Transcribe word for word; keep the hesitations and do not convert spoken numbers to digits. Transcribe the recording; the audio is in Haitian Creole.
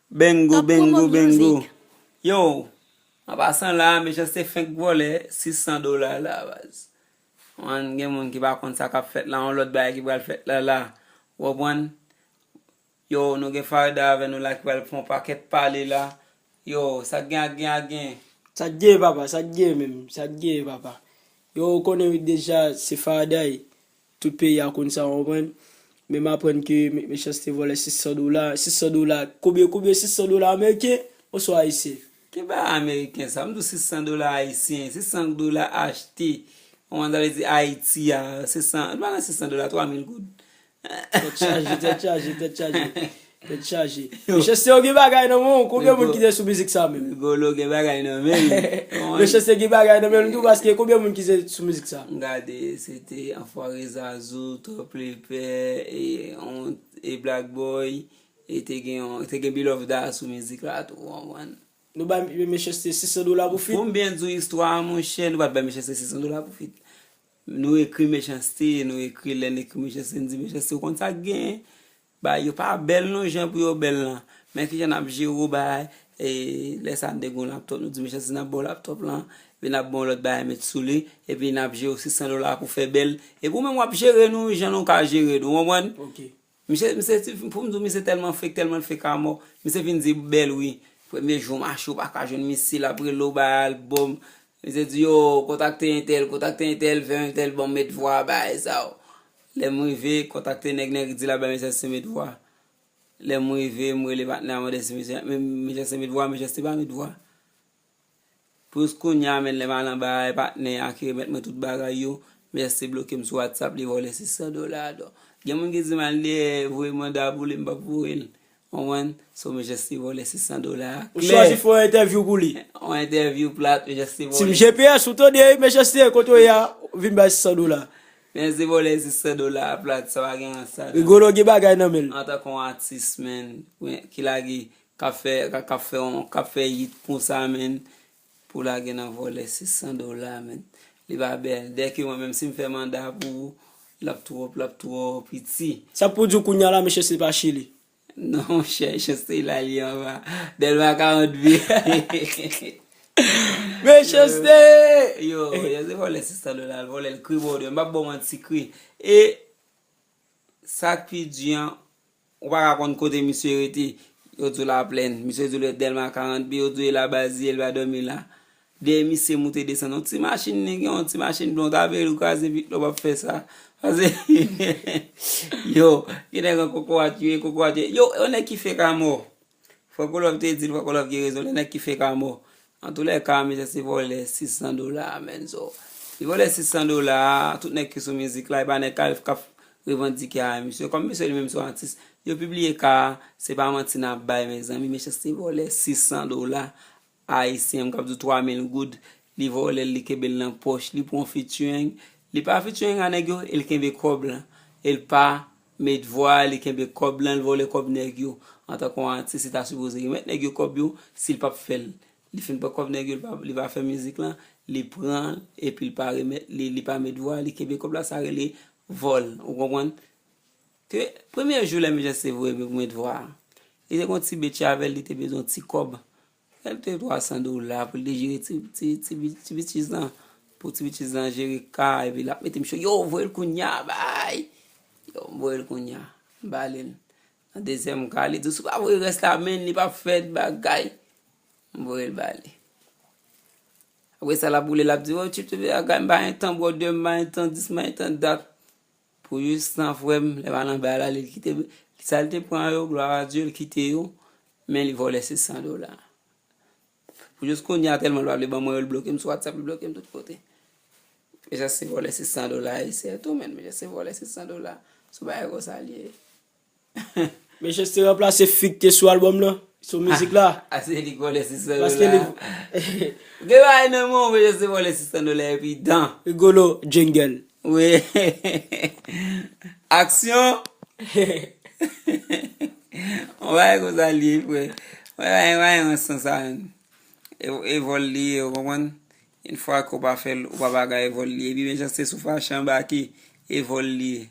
Bengo, bengo, bengo. Yo, an pasan la, Mechanste fenk vòlè sis san dola la, baz. Mwen, gen moun ki pa konn sa k ap fèt la, yon lòt bagay ki pral fèt la la. Ou konprann? Yo, nou gen Farda avè nou la ki pral fè yon pakèt pale la. Yo, sa k gen ak gen ak gen. Sa k gen, papa, sa k gen menm, sa k gen, papa. Yo, ou konnen wi deja, se Farda. Tout peyi a konn sa, w konprann? Men m aprann ke Me-, Mechanste vòlè sis san dola. Sis san dola. Konbyen, konbyen sis san dola ameriken oswa ayisyen? Ki bagay ameriken sa? M di w sis san dola ayisyen, sis san dola achte. Ou konprann sa vle di Ayiti a, sis san, pa nan sis san dola, twa mil goud. Tèt chaje, tèt chaje, tèt chaje. Tèt chaje. Yo. Mechanste, ou gen bagay nan men w. Konbyen moun ki te sou mizik sa menm? Rigolo gen bagay nan men l. Mechanste gen bagay nan men l tou, paske konbyen moun ki te sou mizik sa? M gade, se te Anfware Zazou, Top Lepè, e, on, e Black Boy, e te gen, te gen Bilov Da sou mizik la tou, w konprann? Nou bay Mechanste sis san dola pou feat? Pou m byen di w istwa a, monchè, nou pa t bay Mechanste sis san dola pou feat. Nou ekri Mechanste, nou ekri, lè n ekri Mechanste, n di Mechanste, ou konn sa k genyen? Bagay yo pa bèl non jan pou yo bèl lan. Men kijan n ap jere w bagay, e, lè sa n te gen yon laptòp, nou di Mechanste n ap ba w laptòp lan, epi n ap ba w lòt bagay met sou li, epi n ap jere w sis san dola pou fè bèl. Epi ou menm w ap jere nou jan nou ka jere nou, w konprann? Ok. Misye, misye, ti, pou m di w, misye tèlman fake, tèlman fake a mò. Misye vin di bèl wi. Premye jou mache, w pa ka jwenn misye, l ap rele w bay albòm. Misye di, yo, kontakte entèl, kontakte entèl, fè entèl, ban m met vwa, bagay sa yo. Lè m rive, kontakte nèg, nèg di l ap bay Mechanste met vwa. Lè m rive, m rele patnè a, mande si Mechanste, Mechanste met vwa, Mechanste pa met vwa. Pou jis kounye a, menn, lè m al anba, e patnè a ki remèt mwen tout bagay yo, Mechanste bloke m sou WhatsApp, li vòlè sis san dola. Donk, gen moun ki di m al dèyè, voye manda pou li, m p ap voye l. Ou konprann? So, Mechanste vòlè sis san dola. Ou chwazi fè yon entèvyou pou li. Yon entèvyou plat, Mechanste vòlè. Team G P S, ou tande, Mechanste, kote w ye a, vin bay sis san dola. Mechanste vòlè sis san dola plat, sa pa gen ansa. Rigolo gen bagay nan men l. Antanke yon atis, menn, ki lage k ap fè, k ap, k ap fè yon, k ap fè hit konsa, menn, pou lage nan vòlè sis san dola, menn. Li pa bèl. Dèke mwen menm, si m fè manda pou ou, l ap twò, l ap twò piti. Sa pou di w kounye a la, Mechanste pa Chili? Non, monchè, Mechanste la li anba. Dèlma karant B. Mechanste! Yo, yo, se vòlè sis san dola, l vòlè l kri bòdè. M p ap ba w manti kri. E sa k pi di an, ou pa ka konn kote misye rete. Yo di w Laplèn, misye di w Dèlma karant B, yo di w e la baz li ye, l pa dòmi la. Dèyè misye moute desann. Yon ti machin li gen, yon ti machin blan, w ta vle l kraze vit lè w ap fè sa. Pase, yo, gen nèg an kokorat yo ye, kokorat yo ye. Yo, yon nèg ki fake a mò. Frè Kolòv te di l, Frè Kolòv gen rezon, lè nèg ki fake a mò. Antoulèka, Mechanste vòlè sis san dola, menn, so. Li vòlè sis san dola, tout nèg ki sou mizik la, e pa nèg k ap, k ap revandike a misye. Kòm misye li menm se yon atis, yo pibliye ka a, se pa manti n ap bay, mezanmi. Mechanste vòlè sis san dola ayisyen, m k ap di w twa mil goud, li vòlè l, li kenbe l nan pòch, li pran featuring. Li pa featuring a nèg yo, e l kenbe kòb lan. E l pa met vwa, li kenbe kòb lan, l vòlè kòb nèg yo. Antanke yon atis, li ta sipoze remèt nèg yo kòb yo, si l p ap fè l. Li fin pran kòb nèg yo, li pa, li pa fè mizik lan, li pran l, epi l pa remèt, li, li pa met vwa, li kenbe kòb la, sa rele vòl. Ou konprann? Ke premye jou lè Mechanste voye m pou met vwa a, li te gon ti betye avè l, li te bezwen yon ti kòb. Lè l te twa san dola pou l te jere ti, ti, ti, ti bitchiz lan. Pou ti bitchiz lan jere ka, epi l ap mete m cho. Yo, voye l kounye a, bay! Yo, m voye l kounye a. M bale l. Nan dezyèm ka, li di, si w pa voye rès la, menn, li p ap fèt, bagay. M voye l bale. Apre sa, l ap woule, l ap di, o, tchip, tchip, bagay, m pa gen tan, brother, m pa gen tan, dis, m pa gen tan, dat. Pou jis tan, frè m, lè m al anba la, li kite, sa l te pran yo, glwa a Dye, li kite yo, men li vòlè sis san dola. Pou jis kounye a, tèlman l pa vle ban mwen yo, li bloke m sou WhatsApp, li bloke m tout kote. Mechanste vòlè sis san dola, e se tou, menn, Mechanste vòlè sis san dola. Se yon bagay konsa l ye. Mechanste ranplase fi k te sou albòm lan, sou mizik la. A, se li k vòlè sis san dola. Paske li gen bagay nan men w, Mechanste vòlè sis san dola epi dan. Rigolo, jingle. Wi. Aksyon. Yon bagay konsa l ye, frè. Yon bagay, yon bagay nan sans sa, menn. E, e vòl li ye, ou konprann? Yon fwa ke w pa fè l, ou pa bagay, e vòl li ye. Epi Mechanste sou fache anba ki, e vòl li ye.